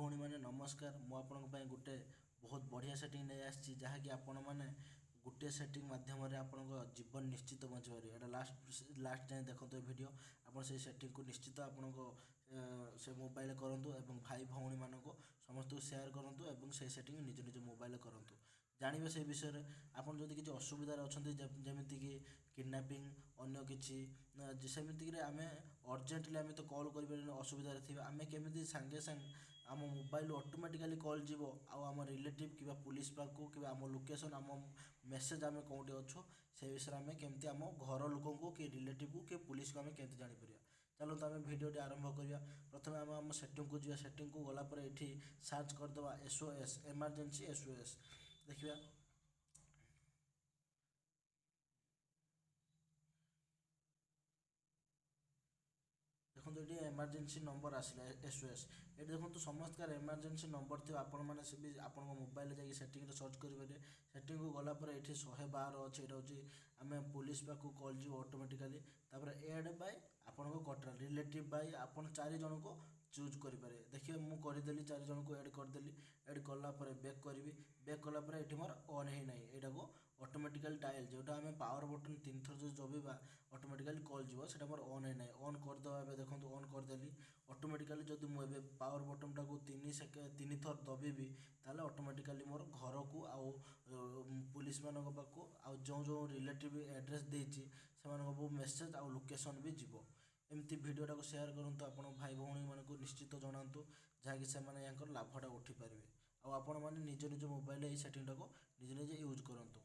ଭଉଣୀମାନେ ନମସ୍କାର। ମୁଁ ଆପଣଙ୍କ ପାଇଁ ଗୋଟେ ବହୁତ ବଢ଼ିଆ ସେଟିଂ ନେଇ ଆସିଛି, ଯାହାକି ଆପଣମାନେ ଗୋଟିଏ ସେଟିଂ ମାଧ୍ୟମରେ ଆପଣଙ୍କ ଜୀବନ ନିଶ୍ଚିତ ବଞ୍ଚିପାରିବେ। ଏଇଟା ଲାଷ୍ଟ ଲାଷ୍ଟ ଯାଏଁ ଦେଖନ୍ତୁ ଏ ଭିଡ଼ିଓ। ଆପଣ ସେଇ ସେଟିଂକୁ ନିଶ୍ଚିତ ଆପଣଙ୍କ ସେ ମୋବାଇଲରେ କରନ୍ତୁ ଏବଂ ଭାଇ ଭଉଣୀମାନଙ୍କୁ ସମସ୍ତଙ୍କୁ ସେୟାର କରନ୍ତୁ ଏବଂ ସେଇ ସେଟିଂ ନିଜ ନିଜ ମୋବାଇଲରେ କରନ୍ତୁ, ଜାଣିବେ ସେଇ ବିଷୟରେ। ଆପଣ ଯଦି କିଛି ଅସୁବିଧାରେ ଅଛନ୍ତି, ଯେମିତିକି କିଡ଼ନାପିଂ, ଅନ୍ୟ କିଛି, ସେମିତିକିରେ ଆମେ ଅର୍ଜେଣ୍ଟଲି ଆମେ ତ କଲ୍ କରିପାରିବାନି, ଅସୁବିଧାରେ ଥିବା, ଆମେ କେମିତି ସାଙ୍ଗେ ସାଙ୍ଗେ ଆମ ମୋବାଇଲରୁ ଅଟୋମେଟିକାଲି କଲ୍ ଯିବ ଆଉ ଆମ ରିଲେଟିଭ୍ କିମ୍ବା ପୋଲିସ ପାଖକୁ କିମ୍ବା ଆମ ଲୋକେସନ୍, ଆମ ମେସେଜ୍, ଆମେ କେଉଁଠି ଅଛୁ ସେ ବିଷୟରେ ଆମେ କେମିତି ଆମ ଘର ଲୋକଙ୍କୁ କି ରିଲେଟିଭ୍କୁ କି ପୋଲିସକୁ ଆମେ କେମିତି ଜାଣିପାରିବା? ଚାଲନ୍ତୁ ଆମେ ଭିଡ଼ିଓଟି ଆରମ୍ଭ କରିବା। ପ୍ରଥମେ ଆମେ ଆମ ସେଟିଂକୁ ଯିବା। ସେଟିଂକୁ ଗଲା ପରେ ଏଠି ସର୍ଚ୍ଚ କରିଦେବା SOS, emergency SOS. ଦେଖିବା, ଦେଖନ୍ତୁ ଏଠି ଏମର୍ଜେନ୍ସି ନମ୍ବର ଆସିଲା SOS। ଏଠି ଦେଖନ୍ତୁ ସମସ୍ତଙ୍କର ଏମର୍ଜେନ୍ସି ନମ୍ବର ଥିବ। ଆପଣମାନେ ସେ ବି ଆପଣଙ୍କ ମୋବାଇଲରେ ଯାଇକି ସେଟିଂରେ ସର୍ଚ୍ଚ କରିପାରିବେ। ସେଟିଂକୁ ଗଲା ପରେ ଏଠି 112 ଅଛି। ଏଇଟା ହେଉଛି ଆମେ ପୋଲିସ ପାଖକୁ କଲ୍ ଯିବ ଅଟୋମେଟିକାଲି। ତାପରେ ଏଡ଼୍ ବାଇ ଆପଣଙ୍କ କଣ୍ଟ୍ରାକ୍ଟ ରିଲେଟିଭ୍ ବାଇ, ଆପଣ 4 ଜଣଙ୍କୁ ଚୁଜ୍ କରିପାରିବେ। ଦେଖିବେ, ମୁଁ କରିଦେଲି, 4 ଜଣଙ୍କୁ ଏଡ଼୍ କରିଦେଲି। ଏଡ଼୍ କଲା ପରେ ବ୍ୟାକ୍ କରିବି। ବ୍ୟାକ୍ କଲା ପରେ ଏଠି ମୋର ଅନ୍ ହେଇନାହିଁ। ଏଇଟାକୁ ଅଟୋମେଟିକାଲି ଡାଏଲ୍, ଯେଉଁଟା ଆମେ ପାୱାର ବଟନ୍ 3 ଥର ଯଦି ଦବିବା ଅଟୋମେଟିକାଲି କଲ୍ ଯିବ, ସେଇଟା ମୋର ଅନ୍ ହେଇନାହିଁ। ଅନ୍ କରିଦେବା ଏବେ। ଦେଖନ୍ତୁ, ଅନ୍ କରିଦେଲି ଅଟୋମେଟିକାଲି। ଯଦି ମୁଁ ଏବେ ପାୱାର ବଟନ୍ଟାକୁ 3 ସେକେଣ୍ଡ 3 ଥର ଦବିବି, ତାହେଲେ ଅଟୋମେଟିକାଲି ମୋର ଘରକୁ ଆଉ ପୋଲିସମାନଙ୍କ ପାଖକୁ ଆଉ ଯେଉଁ ଯେଉଁ ରିଲେଟିଭ୍ ଆଡ୍ରେସ୍ ଦେଇଛି ସେମାନଙ୍କ ପାଖକୁ ମେସେଜ୍ ଆଉ ଲୋକେସନ୍ ବି ଯିବ। ଏମିତି ଭିଡ଼ିଓଟାକୁ ସେୟାର କରନ୍ତୁ, ଆପଣଙ୍କ ଭାଇ ଭଉଣୀମାନଙ୍କୁ ନିଶ୍ଚିତ ଜଣାନ୍ତୁ, ଯାହାକି ସେମାନେ ୟାଙ୍କର ଲାଭଟା ଉଠିପାରିବେ। ଆଉ ଆପଣମାନେ ନିଜ ନିଜ ମୋବାଇଲରେ ଏଇ ସେଟିଂଟାକୁ ନିଜେ ନିଜେ ୟୁଜ୍ କରନ୍ତୁ।